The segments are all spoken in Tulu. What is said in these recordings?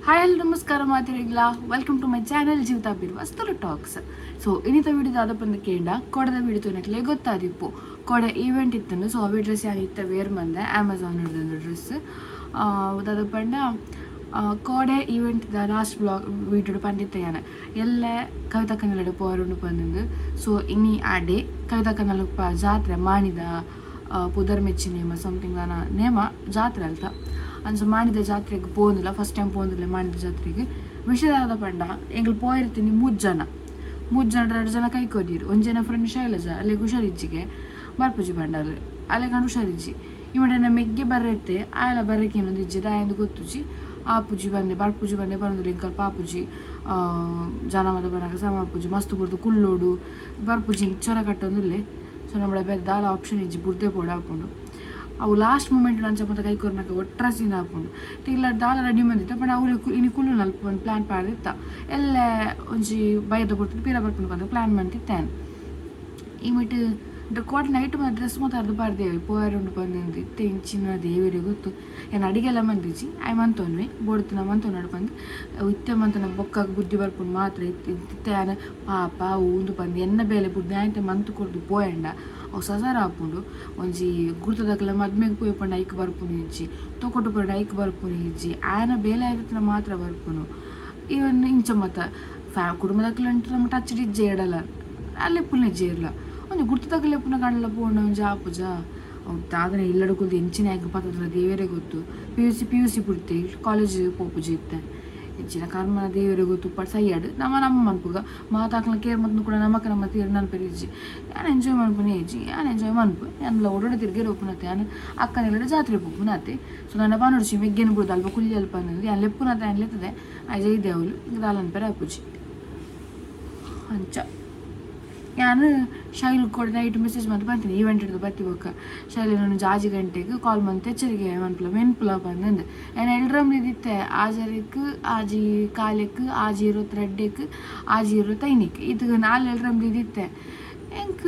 ಹಾಯ್ ಹಲೋ ನಮಸ್ಕಾರ ಮಾತಿರಿಗ್ಲಾ. Welcome to my channel Jeevitha Birvas Tulu talks. So ಇನ್ನಿತ video ದಾದ ಪಂದ್ ಕೇಂಡ, ಕೊಡದ ವಿಡಿಯೋ ತೂನಕ್ಲೆ ಗೊತ್ತಾದಿಪ್ಪು, ಕೊಡೆ ಈವೆಂಟ್ ಇತ್ತಂದು. ಸೊ ಅವಿ ಡ್ರೆಸ್ ಯಾನ್ ಇತ್ತ ವೇರ್ ಮಂದೆ, ಅಮೆಝಾನ್ ಹಿಡ್ದೊಂದು ಡ್ರೆಸ್. ದಾದ ಪಂಡ, ಕೋಡೆ event the last blog video ಪಂದಿತ್ತೆ ಯಾನ್, ಎಲ್ಲೆ ಕವಿತಾ ಕನ್ನಡ ಪೋರುಂಡು ಪಂದಿಂದು. ಸೊ ಇನಿ ಆ ಡೇ ಕವಿತಾ ಕನ್ನಡ ಜಾತ್ರೆ, ಮಾಣಿದ ಪುದರ್ ಮೆಚ್ಚಿ ನೇಮ ಸಮಥಿಂಗ್ ದಾನ ನೇಮ ಜಾತ್ರೆ ಅಲ್ತ. ಅಂಚ ಮಾಣಿದ ಜಾತ್ರೆಗೆ ಪೋಂದಿಲ್ಲ, ಫಸ್ಟ್ ಟೈಮ್ ಪೋಂದಿಲ್ಲ ಮಾಣಿದ ಜಾತ್ರೆಗೆ. ವಿಷಯದಾದ ಪಂಡ, ಎಂಗ್ಲು ಪೋಯಿರ್ತೀನಿ ಮೂರು ಜನ. ಮೂರು ಜನ ಎರಡು ಜನ ಕೈ ಕೊದಿರು. ಒಂಜಿ ಜನ ಫ್ರೆಂಡ್ ಶೈಲಜಾ, ಅಲ್ಲಿಗೆ ಹುಷಾರಿಜ್ಜಿಗೆ ಬರ್ಪುಜಿ ಪಂಡಾಲ್. ಅಲ್ಲೇ ಕಂಡು ಹುಷಾರಿಜ್ಜಿ. ಇವಡನ್ನ ಮೆಗ್ಗೆ ಬರ್ರೈತೆ, ಆಯಲ ಬರ್ರಕ್ಕೆ ಏನೊಂದು ಇಜ್ಜಿ ದಾಯಂದು ಗೊತ್ತುಜಿ. ಆ ಪೂಜಿ ಬಂದೆ ಬರ್ಪುಜಿ ಬಂದೆ ಬರಂದಿಲ್ಲ. ಎಂಕಲ್ಪ ಆಪುಜಿ, ಜನ ಮತ ಬರಾಗ ಸಮ ಆಪುಜಿ, ಮಸ್ತ್ ಬುಡ್ದು ಕುಲ್ಲೋಡು, ಬರ್ಪುಜಿ, ಚೊರ ಕಟ್ಟೊಂದಿಲ್ಲೆ. ಸೊ ನಮ್ಮ ಬೇರೆ ದಾಲ ಆಪ್ಷನ್ ಇಜ್ಜಿ, ಬುಡ್ದೆ ಪೋಡ ಆಪುಂಡು. ಅವು ಲಾಸ್ಟ್ ಮೂಮೆಂಟ್ ಅಂಚ ಮತ್ತೆ ಕೈ ಕೊರ್ನಕ ಒಟ್ರಾಸಿನ ಆಪುಂಡು. ಇಲ್ಲ ದಾಲ ರೆಡಿ ಬಂದಿತ್ತ, ಬಟ್ ಅವ್ರು ಇನಿ ಕುಲ್ಲು ನಲ್ಪ ಒಂದು ಪ್ಲ್ಯಾನ್ ಪಾಡ್ದಿತ್ತ. ಎಲ್ಲ ಒಂಜಿ ಬೈದ ಕೊಡ್ತಿದ್ದು ಪೀರ ಬರ್ಪುಂಡು ಬಂದು ಪ್ಲ್ಯಾನ್ ಮಂತಿತ್ತೇನೆ. ಈ ಮಿಟ್ ಕೋಟ್ ನೈಟ್ ಮಾತ್ರ ಡ್ರೆಸ್ ಮಾತ್ರ ಅರ್ಧ ಪಾಡ್ದೇವೆ ಪೋಯರುಂಡು ಬಂದಿಂದು. ಇತ್ತೆ ಇಂಚಿನ ದೇವರಿಗೆ ಗೊತ್ತು. ಏನು ಅಡಿಗೆಲ್ಲ ಮಂದಿಜಿ ಆಯ್ ಮಂತೊನ್ವೆ ಬೋಡ್ತಿನ ಮಂತೊನ್ನಡು ಬಂದು. ಇತ್ತೆ ಮಂತನ ಬೊಕ್ಕಾಗ ಬುದ್ಧಿ ಬರ್ಪುಂಡು ಮಾತ್ರ. ಇತ್ತೆ ಇತ್ತೆ ಆನ ಪಾಪ ಊಂದು ಬಂದು ಎನ್ನ ಬೇಲೆ ಬುದ್ಧಿ ಆಯ್ತೆ ಮಂತು ಕೊಡ್ದು ಪೋಯಂಡ ಅವು ಸಸಾರ ಆಪುಂಡು. ಒಂಜಿ ಗುರ್ತದಕ್ಲೆ ಮದ್ಮೆಗೆ ಪೋಯಿ ಪಂಡ ಐಕ್ ಬರ್ಪುನು ಇಜ್ಜಿ, ತೊಕೊಟು ಪಂಡ ಐಕ್ ಬರ್ಪುನು ಇಜ್ಜಿ. ಆಯನ ಬೇಲೆ ಆಯ್ತನ ಮಾತ್ರ ಬರ್ಪುನು. ಇವನ್ ಇಂಚ ಮತ್ತ ಫ್ಯಾ ಕುಟುಂಬದಕ್ಲೆ ನಮ್ಮ ಟಚ್ ಇಜ್ಜೆ ಇಡಲ್ಲ ಅಲ್ಲೇ ಪುಲ್ನ ಇಜ್ಜೆ ಇರಲ್ಲ. ಒಂಜಿ ಗುರ್ತದಕ್ಲೆ ಪುನ ಕಂಡಲ ಪೋಂಡ ಒಂಜಿ ಆಪುಜ. ಅವು ದಾದನೆ ಇಲ್ಲಡ ಕುಲ್ದು ಎಂಚಿನ ಯಾಕೆ ಪತ್ತದ ದೇವರೇ ಗೊತ್ತು. ಪಿ ಯು ಸಿ ಪುಡ್ತೆ ಕಾಲೇಜ್ ಪೋಪುಜಿ ಇತ್ತೆ. ಹೆಚ್ಚಿನ ಕರ್ಮನ ದೇವರೇ ಗೊತ್ತು. ಪಟ್ ಸೈಯಾಡು ನಮ್ಮ ನಮ್ಮ ಮನ್ಪುಗ ಮಾತಾಕ್ಲ ಕೇರ್ ಮತ್ನು ಕೂಡ ನಮಕ ನಮ್ಮ ತೀರ್ ನನ್ ಪೆರಿಜ್ಜಿ. ಯಾನ್ ಎಂಜಾಯ್ ಮನ್ಪುನೆ ಇಜ್ಜಿ. ಯಾನ್ ಎಂಜಾಯ್ ಮನ್ಪು ಯಾನ್ಲ ಓಡೋಡ ತಿರ್ಗೆ ಒಪ್ಪುನತೆ. ಯಾನ್ ಅಕ್ಕನೆಲ್ಲ ಜಾತ್ರೆ ಪೋಪುನತೆ. ಸೊ ನನ್ನ ಬಾನುಡ್ಚಿ ಮೆಗ್ಗೆನ ಬುಡ್ದು ಅಲ್ಪ ಕುಲ್ಲಿ ಅಲ್ಪ ಅನ್ನೋದು ಯಾನ್ ಲೆಪ್ಪುನತೆ. ಯಾನ್ ಲೆತ್ತದೆ ಆಯ್ಜ ಇದೆ ಅವಳು ದಾಲನ್ ಪೆರ ಆಪುಜಿ. ಅಂಚ ಯಾನ್ ಶೈಲು ಕೂಡ ನೈಟ್ ಮೆಸೇಜ್ ಮಂತ್ ಬಂತೀನಿ. ಈವೆಂಟ್ ಹಿಡ್ದು ಬತ್ತಿ ಬೊಕ್ಕ ಶೈಲು ನಾನು ಜಾಜಿ ಗಂಟೆಗೆ ಕಾಲ್ ಮಂತ್ ಎಚ್ಚರಿಕೆ ಮನ್ಪುಲ ಮೆನ್ಪುಲ ಬಂದಂದು. ಏನ್ ಎಲ್ರಮ್ ಇದಿತ್ತೆ ಆಜರಿಕ್ ಆಜಿ ಕಾಲೆಕ್ ಆಜಿ ಇರುವತ್ತೆರಡಕ್ಕೆ ಆಜಿ ಇರುವತ್ತೈನಿಕ್ ಇದು ನಾಲ್ ಎಲ್ರಮ್ ಇದಿತ್ತೆ. ಎಂಕ್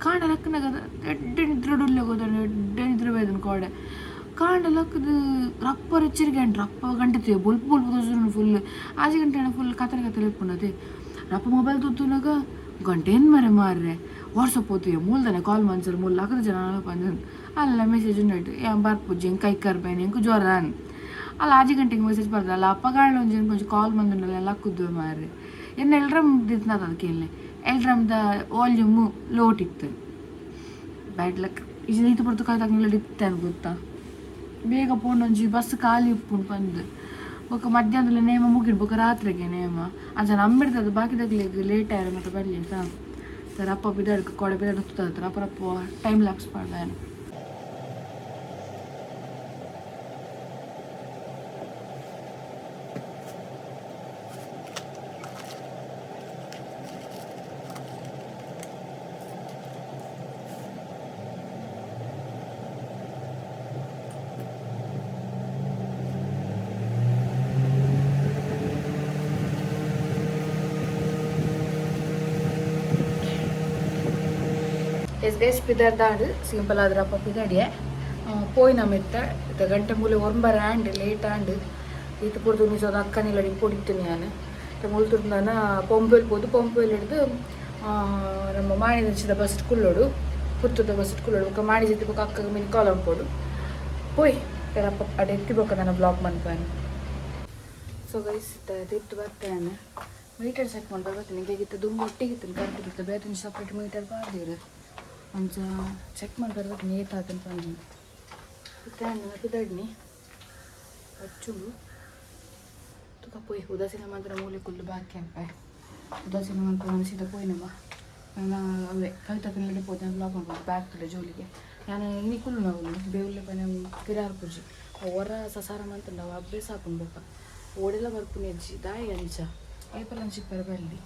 ಕಾಂಡ ಲಕ್ಕನಾಗ ಎಡ್ಡೆ ನಿದ್ರೆ ಡುಲ್ಲೆ ಗೊತ್ತುಂಡು. ಎಡ್ಡೆ ನಿದ್ರೆ ಬೈದನ್ ಕೋಡೆ. ಕಾಂಡ ಲಕ್ಕದು ರಪ್ಪ ಎಚ್ಚರಿಕೆ ಅಂಟು ರಪ್ಪ ಗಂಟೆ ಬೊಲ್ಪು ಬೊಲ್ಪು ತೋಜುಂಡು ಫುಲ್. ಆಜಿ ಗಂಟೆ ಫುಲ್ ಕತ್ತಲೆ ಕತ್ತಲೆ ಇಪ್ಪುಂಡತೆ. ರಪ್ಪ ಮೊಬೈಲ್ ತೂತುನಾಗ ಗಂಟೆ ಏನು ಮರೆ ಮಾರ್ರೆ ವಾಟ್ಸಪ್ ಹೋತೀವಿ ಮೂಲ್ದನೆ ಕಾಲ್ ಮನ್ಸರ್ ಮೂಲ್ ಲಕ್ಕದ ಜನ ಬಂದ. ಅಲ್ಲ ಮೆಸೇಜ್ ಉಂಟು, ಏನ್ ಬರ್ಪುಜಿ, ಎಂಕ್ ಕೈ ಕರ್ಬೇನೆ, ಎಂಕ್ ಜ್ವರ ಅನ್. ಅಲ್ಲ ಆಜಿ ಗಂಟೆಗೆ ಮೆಸೇಜ್ ಬರ್ದಲ್ಲ. ಅಪ್ಪ ಒಂಜಿ ಕೊಂಚ ಕಾಲ್ ಬಂದುಂಡಲ್ಲ ಲಕ್ಕುದ್ದು ಮಾರ್ರೆ. ಎನ್ನ ಎಲ್ರಮ್ ದಿತ್ನಾದ ಅದಕ್ಕೆ ಎಲ್ರಮ್ದ ವಾಲ್ಯೂಮು ಲೋಟಿತ್ತು. Bad luck. ಈಜಿ ನೀತು ಪೊರ್ತು ಕಾಯ್ದಾಗಲೆಲ್ಲ ಇತ್ತೆ ಗೊತ್ತಾ, ಬೇಗ ಪೋಂಡೊಂಜಿ ಬಸ್ ಖಾಲಿ ಉಪ್ಪುಂಡು ಪಂದ್. ಬೊಕ್ಕ ಮಧ್ಯಾಹ್ನದಲ್ಲಿ ನೇಮ ಮುಗಿಡ್ ಬೊಕ್ಕ ರಾತ್ರೆಗೆ ನೇಮ. ಅಂಚ ನಂಬಿಡ್ತದೆ ಬಾಕಿದಾಗ್ಲಿಗ್ ಲೇಟ್ ಆಯ್ರ ಮತ್ತೆ ಬರ್ಲಿ ಅಂತ. ಸರ್ ಅಪ್ಪ ಬಿದಾಡ್ಕ ಕೊಡೆ ಬಿದಾಡ್ ಅಪ್ಪ ಅಪ್ಪ ಟೈಮ್ ಲ್ಯಾಪ್ಸ್ ಪಾಡ್ದಾನೆ. ಎಸ್ ಗೈಸ್, ಪಿದರ್ದಾಡು ಸಿಂಪಲ್ ಆದ್ರೆ ಅಪ್ಪ ಪಿದಡಿಯೆ ಪೋಯಿನ ಮೆತ್ತ. ಇತ್ತ ಗಂಟೆ ಮೂಲೆ ಒಂಬರ ಆಂಡ್ ಲೇಟ್ ಆಂಡ್. ಈತ ಪುಡ್ದು ನಿಜೋದ ಅಕ್ಕನಿಲ್ಲಡಿ ಪೊಡಿತ್ತು ನಾನು. ಮುಲ್ತುರ್ದಾನ ಪಂಪೆಲ್ ಪೋದು ಪಂಪೆಲ್ ಹಿಡ್ದು ನಮ್ಮ ಮಾಣಿದಂಚಿದ ಬಸ್ ಕುಲ್ಲೋಡು, ಪುತ್ತೂದ ಬಸ್ ಕುಲ್ಲೋಡು. ಬೊಕ್ಕ ಮಾಣಿ ಜೊತೆ ಬೊಕ್ಕ ಅಕ್ಕಗೆ ಮಿನಿ ಕಾಲಂ ಪೋಡು ಪೋಯ್ ಅಪ್ಪ ಅಡೆ ಎತ್ತಿ ಬೊಕ್ಕ ನನ್ನ ಬ್ಲಾಗ್ ಮನ್ಪಾನು. ಸೊ ಗೈಸ್, ತಿತ್ತು ಬರ್ತೇನೆ. ಮೀಟರ್ ಸೆಟ್ ಮಾಡಿ ಬರ್ತೀನಿ. ಈಗ ದುಂಬು ಒಟ್ಟಿಗೆ ಇತ್ತು ಕರೆಕ್ಟ್ ಇತ್ತು. ಬೇರೆ ಸಪ್ರೇಟ್ ಮೀಟರ್ ಬಾರ್ದಿರು. ಅಂಚ ಚೆಕ್ ಮಾಡಿ ಬರ್ಬೇಕು ನೇತ್ ಆತಂತ ಪಂಡ. ಇತ್ತೆ ಪಿದಡ್ನಿ ಅಚ್ಚುಂಡು ತುಕ ಪೋಯ್ ಉದಾಸೀನ ಮಾತ್ರ ಮೂಲೆ ಕುಲ್ಲು ಬಾಕಿ ಅನ್ಪಾಯ್. ಉದಾಸೀನ ಮಾತ್ರ ಸೀದಾ ಪೋಯಿನಮ್ಮ. ನಾನು ಅವೇ ಕವಿತಾ ಕನ್ನಡ ಪೋದೆ ಬ್ಲಾಗ್ ಮಾಡ್ಬೋದು ಬ್ಯಾಗ್ ತುಲೆ ಜೋಲಿಗೆ. ನಾನು ಇನಿ ಕುಲ್ಲು ನಾವು ಬೇವುಲ್ಲೆ ಪನೆ ಪಿರಾರ್ ಪೂಜಿ ಹೊರ ಸಸಾರ ಮಂತಂಡ ಅವು ಅಭ್ಯಾಸ ಆಪುಂಡು. ಬೊಕ್ಕ ಓಡೆಲ್ಲ ಬರ್ಪುನಿ ಅಜ್ಜಿ ದಾಯಿ ಅಂಚ ಏಪಲ್ ಅಂಚಿಪ್ಪರ ಬಲ್ಲಿ.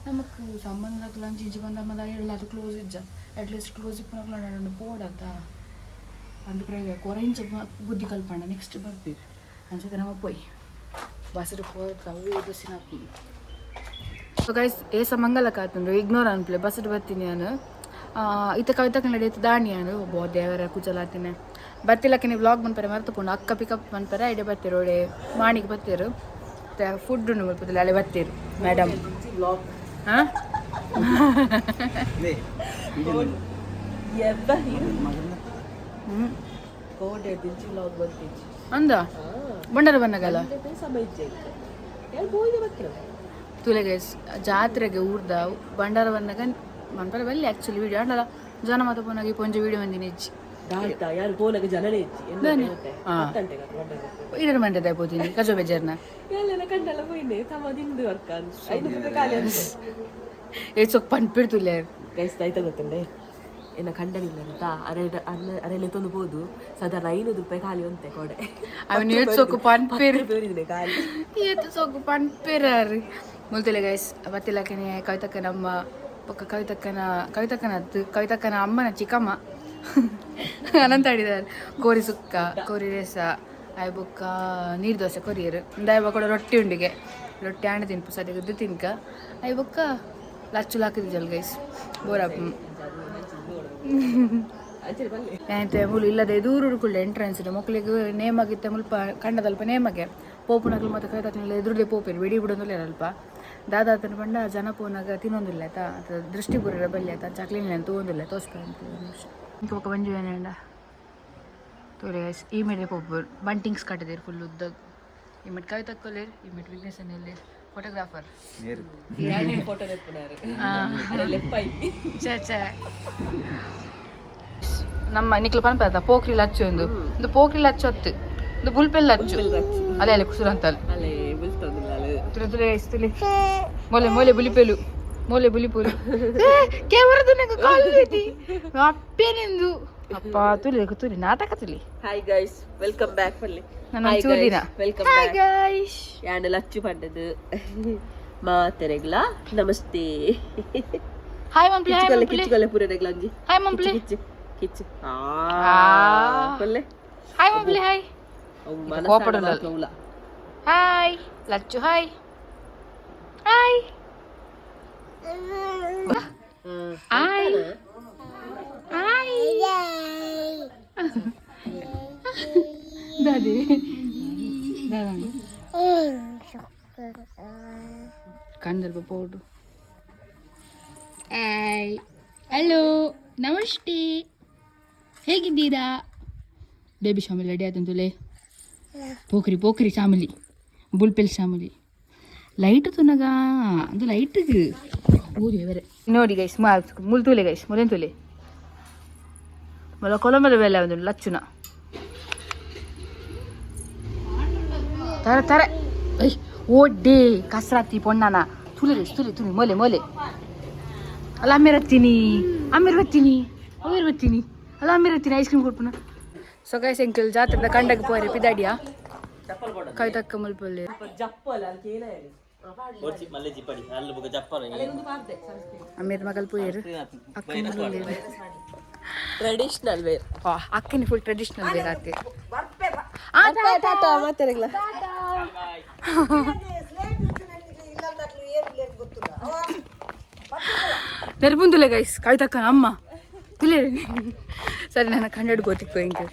ನಮಕ್ ಸಂಬಂಧದಕ್ಲು ಅಂಚಿ ಇಂಚಿ ಬಂದ ಎಲ್ಲ ಅದು ಕ್ಲೋಸ್ ಇಜ್ಜ. ಅಟ್ಲೀಸ್ಟ್ ಕ್ಲೋಸ್ ಇಪ್ಪುನಕ್ಲು ಪೋಡತ್ತ ಅಂದ್ ಪ್ರಯೋಗ ಕೊರ ಇಂಚ ಬುದ್ಧಿ ಕಲ್ಪಂಡ ನೆಕ್ಸ್ಟ್ ಬರ್ಪೀರ್. ಅಂಚತೆ ನಮ ಪೋಯ್ ಬಸ್ಡ್ ಪೋತ ಅವು ಬಸ್ಸಿನ. ಸೊ ಗೈಸ್, ಏಸ ಮಂಗಲ ಕಾತುಂಡು ಇಗ್ನೋರ್ ಅನ್ಪ್ಲೆ. ಬಸ್ಡ್ ಬರ್ತೀನಿ ನಾನು. ಇತ್ತ ಕವಿತಾ ಕನ್ನಡ ಇತ್ತು ದಾಣಿ ನಾನು ಬೋ ದೇವರ ಕುಚಲಾತಿನ ಬತ್ತಿಲಕ್ಕೆ ನೀವು ವ್ಲಾಗ್ ಮನ್ಪರೆ ಮರ್ತುಕೊಂಡು. ಅಕ್ಕ ಪಿಕಪ್ ಮನ್ಪರೆ ಐಡೆ ಬರ್ತಿರು, ಒಡೆ ಮಾಣಿಗೆ ಬರ್ತಿರು. Food ಉಂಡು ಮುಲ್ಪದಲ್ಲಿ ಅಲೆ ಬತ್ತೀರು ಮೇಡಮ್. ಹಾಂ, ಅಂದ ಬಂಡಾರ ಬನ್ನಗಲ್ಲ ತುಲೆ ಗೈಸ್. ಜಾತ್ರೆಗೆ ಊರ್ದ ಬಂಡಾರ ಬಂದಾಗ ಮನ್ಪರ ಬಲ್ಲಿ ಆ್ಯಕ್ಚುಲಿ ವಿಡಿಯೋ ಅಂಡಲ್ಲ, ಜನ ಮಾತ ಪೋನಾಗಿ ಪೊಂಜ ವಿಡಿಯೋ ಬಂದಿನ ಹೆಚ್ಚಿ. ಯಾರು ಪೋನಾಗ ಜನನೇ ಹೆಚ್ಚಿ. ಇದರ ಮಂಡ್ಯದ ಪೋತೀನಿ ಕಜೋ ಬೇಜಾರ್ನ. ಎಲ್ಲ ಕಂಡಲ್ಲ ಪೋಯಿನೆ ತಮ್ಮ ದಿಂದು ವರ್ಕ 5 ರೂಪಾಯಿ ಖಾಲಿ ಅಂತ. ಏ ಸೊಕ್ ಪನ್ಪಿಡ್ತುಲೆ. ಗೈಸ್, ಆಯ್ತಾ ಗೊತ್ತುಂಡೆ, ಎನ್ನ ಕಂಡನಿಲ್ಲ ಅಂತ ಅರೆ ಅನ್ನ ಅರೆಲೆ ತೊಂದು ಬೋದು ಸಾಧಾರಣ 500 ರೂಪಾಯಿ ಖಾಲಿ ಅಂತೆ ಕೊಡೆ. ಅವನು ಏಟ್ ಸೊಕ್ಕು ಪನ್ಪೇರು. ಬೇರಿದ್ರೆ ಖಾಲಿ. ಏತ್ ಸೊಕ್ಕು ಪನ್ಪೇರಾರು ಮುಲ್ತಲೆ ಗೈಸ್. ಬತ್ತಿಲಕನೆ ಕವಿತಕ್ಕ, ನಮ್ಮ ಪಕ್ಕ ಕವಿತಕ್ಕನ, ಕವಿತಕ್ಕನ ಕವಿತಕ್ಕನ ಅಮ್ಮನ ಚಿಕ್ಕಮ್ಮ ಅನಂತ ಆಡಿದ್ದಾರೆ. ಕೋರಿ ಸುಕ್ಕ, ಕೋರಿ ರೇಸ ಆಯ್ ಬೊಕ್ಕ ನೀರು ದೋಸೆ ಕೊರಿಯರು. ಇಂದಾಯ ಕೂಡ ರೊಟ್ಟಿ ಉಂಡಿಗೆ, ರೊಟ್ಟಿ ಆಂಡ ತಿನ್ಪು ಸದ್ಯ ತಿನ್ಕ. ಆಯ್ ಬೊಕ್ಕ ಲಚ್ಚು ಹಾಕಿದ್ಜಲ್ ಗೈಸ್, ಬೋರ ಆಯ್ತು. ಮುಲು ಇಲ್ಲದೆ ದೂರ ಕುಳ್ಳೆ ಎಂಟ್ರೆನ್ಸ್ ಮಕ್ಕಳಿಗೆ ನೇಮ್ ಆಗಿತ್ತೆ. ಮುಲ್ಪ ಕಂಡದಲ್ಪ ನೇಮಗೆ ಪೋಪುನಕ್ಲು ಮತ್ತೆ ಕೈ ಎದುರುದೇ ಪೋಪೇರು ಬಿಡಿ ಬಿಡೋದಿಲ್ಲ ಅಲ್ಪ. ದಾದಾತನ ಪಂಡ ಜನ ಪೋನಾಗ ತಿನ್ನೊಂದಿಲ್ಲ ಆಯ್ತಾ, ಅಥವಾ ದೃಷ್ಟಿ ಬುರ ಬಲ್ಲಿ ಆಯ್ತಾ, ಚಾಕ್ಲೇಟ್ ತಗೊಂದಿಲ್ಲ ತೋಸ್ಪ ನಿಮಿಷ. ಇಂಕ ಬೊಕ್ಕ ಬಂಜು ಏನೇಂಡ ತೋರೆ ಗೈಸ್. ಈ ಮೇಲೆ ಪೋಪುರ್ ಬಂಟಿಂಗ್ಸ್ ಕಟ್ಟಿದ್ದೀರಿ ಫುಲ್ ಉದ್ದ. ಈ ಮೆಟ್ ಕವಿ ತಕ್ಕೊಲೇರ್, ಈ ಮೆಟ್ ವಿಘ್ನೇಶ್ ಎಲ್ಲೇರ್ ಫೋಟೋಗ್ರಾಫರ್. ಫೋಟೋ ಲೆಪ್ಪ. ಛೇ ಛೇ. ನಮ್ಮ ನಿಕ್ಲು ಪನ್ಪದ ಪೋಕ್ರಿ ಲಚ್ಚು ಒಂದು, ಒಂದು ಪೋಕ್ರಿ ಲಚ್ಚು ಹತ್ತು, ಒಂದು ಬುಲ್ಪೆಲ್ ಲಚ್ಚು. ಅಲ್ಲೇ ಅಲ್ಲೇ ಕುಸುರಂತಲ್. ಅಲ್ಲೇ ಬುಲ್ತೊಂದಿಲ್ಲ. ತುಲೆ ತುಲೆ ಗೈಸ್, ತುಲೆ ಮೊಲೆ ಮೊಲೆ ಬುಲಿಪೆಲು, ಮೊಲೆ ಬುಲಿಪುಲು. ಕ್ಯಾಮರಾದ ನಂಗೆ ಕಾಲು ಐತಿ ಅಪ್ಪೇನೆಂದು ಅಪ್ಪ. ತುಲಿ ತುಲಿ ನಾಟಕ ತುಲಿ. Hi guys, welcome back ಪಲ್ಲಿ. ನಾನು ಒಂಚೂರು ದಿನ welcome hi back. Guys. ಯಾನ್ ಲಚ್ಚು ಪಂಡದು ಮಾತೆರೆಗ್ಲ ನಮಸ್ತೆ. ಹಾಯ್ ಮಂಪ್ಲಿ, ಹಾಯ್. ಕಿಚ್ಚುಕೊಲ್ಲೆ ಮಂಪ್ಲಿ. ಕಿಚ್ಚುಕೊಲ್ಲೆ ಪೂರೆರೆಗ್ಲ ಒಂಜಿ. ಹಾಯ್ ಮಂಪ್ಲಿ. ಕಿಚ್ಚು ಕಿಚ್ಚು. ಆ. ಕೊಲ್ಲೆ. ಹಾಯ್ ಮಂಪ್ಲಿ, ಹಾಯ್. ಅವು ಕೋಪಡುಲ್ಲ. ಮನಸ್ಸಾಡ. Hi Lachchu, hi hi hi hi. ದಾದಿ ದಾದ ಕಣ್ಣಲ್ಪ powder. Hi, hello, ನಮಸ್ತೆ, ಹೇಗಿದ್ದೀರಾ? ಬೇಬಿ ಶಾಮಿಲಿ ರೆಡಿ ಆಯ್ತಂತುಲೆ. ಪೋಖ್ರಿ ಪೋಖ್ರಿ ಶಾಮಿಲಿ, ಬುಲ್ಪೆಲ್ ಶಾಮಿಲಿ. ಲೈಟ್ ತುನಗ ಅದು ಲೈಟ್ಗೆ ಊರಿ ಬೇರೆ. ನೋಡಿ ಗೈಸ್, ಮುಲ್ ತೂಲೆ ಗೈಸ್, ಮುಲೇನ್ ತೂಲೆ. ಮೊಲ ಕೊಲಂಬದ ಬೇಲೆ ಒಂದು ಲಚ್ಚುನ ತರ ತರ. I ಓಡ್ಡೆ ಕಸರಾತಿ ಪೊಣ್ಣನ. ತುಲೆ ಗೈಸ್, ತುಲೆ ತುನಿ ಮೊಲೆ ಮೊಲೆ. ಅಲ್ಲ ಅಮ್ಮೇರ ಹತ್ತೀನಿ, ಅಮ್ಮೇರ ಬತ್ತೀನಿ, ಅಮ್ಮೇರ ಬತ್ತೀನಿ. ಅಲ್ಲ ಅಮ್ಮೇರ ಹತ್ತೀನಿ, ಐಸ್ ಕ್ರೀಮ್ ಕೊಡ್ಪುನ. ಸೊ ಗೈಸ್, ಎಂಕಲ್ ಜಾತ್ರೆದ ಕಂಡಗ್ ಪೋರೆ ಪಿದಾಡಿಯಾ. ಕೈ ತಕ್ಕ ಮುಲ್ಪಲ್ಲಿ. ಜಪ್ಪಲ್ಲ ಅಲ್ಲಿ ಕೇಳ. ಅಮ್ಮೇರ ಮಗಲ್ ಪೋಯರು, ಅಕ್ಕ. ಟ್ರೆಡಿಷನಲ್ ವೇರ್. ಅಕ್ಕನ full traditional wear ಆತೆ. ಟಾಟಾ ಮಾತೆರೆಗ್ಲ. ನೆರ್ಬುಂದುಲೆ ಗೈಸ್, ಕೈ ತಕ್ಕ ಅಮ್ಮ ತುಲೆ. ಸರಿ, ನನ್ನ ಕನ್ನಡ ಗೊತ್ತಿತ್ತು ಹಿಂಗೆ.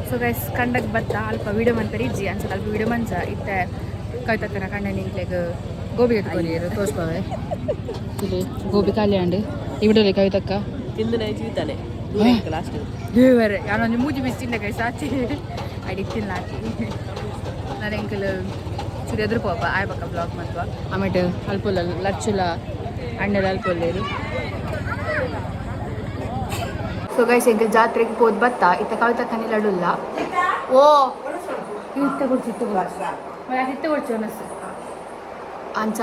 ಸೊ ಗೈಸ್, ಕಂಡಕ್ ಬತ್ತ ಅಲ್ಪ ವಿಡಿಯೋ ಮನ್ಪರಿ ಇಜ್ಜಿ ಅನ್ಸತ್ತೆ. ಅಲ್ಪ ವಿಡಿಯೋ ಮಂಚ ಇತ್ತೆ. ಕೈ ತಕ್ಕನ ಕಂಡ ನಿಂಕ್ಲೆಗ್ ಗೋಬಿ ಎತ್ಕೊರಿಯರು, ತೋರ್ಸ್ಪವೆ ತುಲೆ. ಗೋಬಿ ಖಾಲಿ ಅಂಡ್ ಈ ವಿಡಿಯೋಲಿ ಕೈ ತಕ್ಕ. ತಿಂದು ಜೀವಿತಾನೆ ಲಾಸ್ಟ್. ದೇವರೇ, ಯಾನೊಂದು ಮೂಜಿ ಬಿಸಿ ತಿಂದ ಗೈಸ್. ಆಚೆ ಅಡಿ ತಿನ್ನ ಆಚೆ. ನಾನು ಎಂಕಲ್ ಚೂರು ಎದುರು ಪೋಪ ಆಯ್ ಪಕ್ಕ ಬ್ಲಾಗ್ ಮತ್ವ. ಆಮೇಲೆ ಅಲ್ಪೊಲ್ಲ ಲಚ್ಚುಲ ಅಣ್ಣೆಲ್ಲ ಅಲ್ಪೊಲ್ಲೇರು. ಸೊ ಗೈಸ್, ಎಂಕಲ್ ಜಾತ್ರೆಗೆ ಪೋದ್ ಬತ್ತ. ಇತ್ತ ಕವಿತಕ್ಕ ನಿಲ್ಲಡುಲ್ಲ. ಓ ಇತ್ತ ಕೊಡ್ಚು, ಇತ್ತ ಕೊಡ್ಚು, ಇತ್ತ ಕೊಡ್ಚು ಅನಸ್ಸು. ಅಂಚ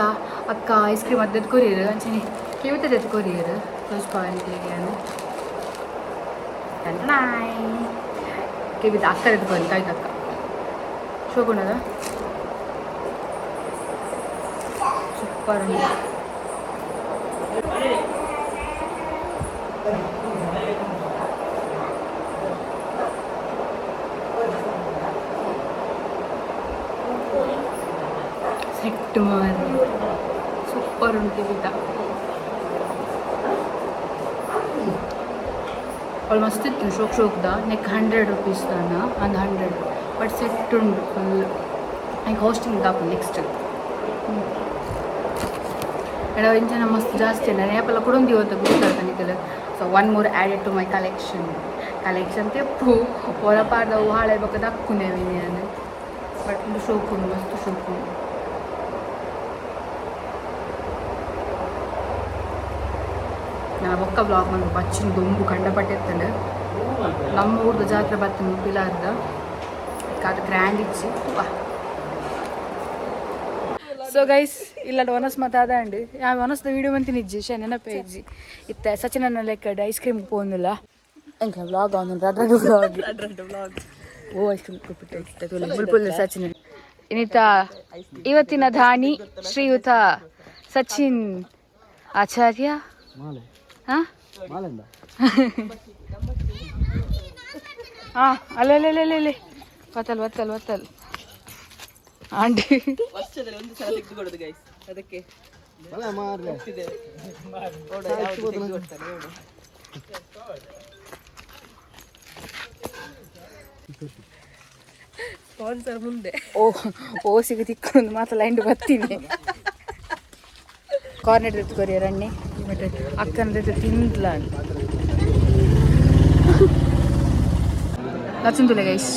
ಅಕ್ಕ ಐಸ್ ಕ್ರೀಮ್ ಅದ್ದೆದ್ ಕೊರಿಯರು, ಅಂಚನೆ ಕೆವಿತದ ಕೊರಿಯರು. ತೋಜ್ಪಾವನಿಗೆ ಕೆವಿತ ಅಕ್ಕ ಎತ್ಕೊರಿ. ಕವಿತಕ್ಕ ಶೋಕುಂಡದ ಸೂಪರ್ ಉಂಡು. ಸೆಟ್ ಮಾರಿ ಸೂಪರ್ ಉಂಟು ಕೆವಿತ. ಅವಳು ಮಸ್ತ್ ಇತ್ತು ಶೋಕ್ ಶೋಕ್ದ. ನೆಕ್ 100 ರುಪೀಸ್ ದಾನ, ಒಂದು 100, ಬಟ್ ಸೆಟ್ ಉಂಟು ಫುಲ್. ಈಗ ಹೋಸ್ಟಿಂಗ್ ಹಾಕು ನೆಕ್ಸ್ಟ್. ಎಡ ಇಂಚನ ಮಸ್ತ್ ಜಾಸ್ತಿ ಅಲ್ಲ ಏಪಲ್ಲ ಕುಡೊಂದು ಅಂತ ಗೊತ್ತಾಗ್ತದೆ ನಿಕಲ್. So one more added to my collection. Collection ತೆಪ್ಪು ಹೊರಪಾರ್ದವು ಹಾಳೆ ಬೊಕ್ಕ ದಕ್ಕುನೆ ನಾನು. ಬಟ್ ಒಂದು ಶೋಕು, ಮಸ್ತ್ ಶೋಕು. ನಾನು ಬೊಕ್ಕ ಬ್ಲಾಗ್ ಬಂದು ಬಚ್ಚಿನ ದೊಂಬು ಕಂಡಪಟ್ಟೆ ಇತ್ತಂಡು. ನಮ್ಮ ಊರ್ದ ಜಾತ್ರೆ ಬತ್ತಿನ ಪಿಲಾರ್ದ ಅದು ಗ್ರ್ಯಾಂಡ್ ಇಚ್ಚಿ. ಸೊ ಗೈಸ್, ಇಲ್ಲ ಒನಸ್ ಮಾತಾದಂಡು ಯಾ ಒನಸ್ದ ವೀಡಿಯೋ ಮಂತಿನ ಇಜ್ಜಿ ಶೇ ನೆನಪೇ ಇಜ್ಜಿ. ಇತ್ತೆ ಸಚಿನ್ ಲೆಕ್ಕಡ್ ಐಸ್ ಕ್ರೀಮ್ ಪೋಂದಿಲ್ಲ. ಎಂಕ ವ್ಲಾಗ್ ಆನ್ ರಡ್ಡ ವ್ಲಾಗ್. ಓ ಐಸ್ ಕ್ರೀಮ್ ಕೊಟ್ಬಿಟ್ಟೆ ಸಚಿನ್. ಇನ್ನಿತ ಇವತ್ತಿನ ದಾನಿ ಶ್ರೀಯುತ ಸಚಿನ್ ಆಚಾರ್ಯ. ಹಾ ಹಾ, ಅಲ್ಲೇ ಬತ್ತಲ್ ಬತ್ತಲ್ ಬತ್ತಲ್ ಆಂಟಿ. ವರ್ಷದಲ್ಲಿ ಒಂದು ಸಲ ತೆಗೆದುಕೊಡೋದು ಗೈಸ್, ಅದಕ್ಕೆ. ಸ್ಪಾನ್ಸರ್ ಮುಂದೆ. ಓ ಓಸಿಗೆ ತಿಕ್ಕೊಂಡು ಮಾತ್ರ ಲೈನ್ ಬರ್ತೀನಿ. ಕಾರ್ನೆಟ್ ಎತ್ಕೊರಿ ರಣ್ಣಿ ಮತ್ತೆ ಅಕ್ಕನ ಜೊತೆ ತಿಂದ್ಲ. ಲಚ್ಚುಂತುಲೆ guys.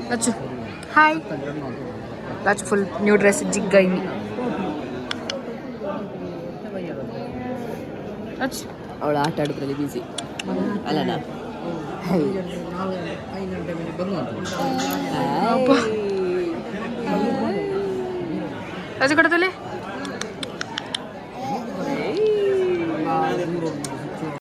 Lachchu hi. Lachchu full new dress ಜಿಗ್ಗ ಇನ್ನಿ Lachchu. ಅವಳು ಆಟ ಆಡೋದ್ರಲ್ಲಿ ಬ್ಯುಸಿ ಅಲ್ಲನಾ? ಲಚ್ಚು ಕೊಡತಲೆ.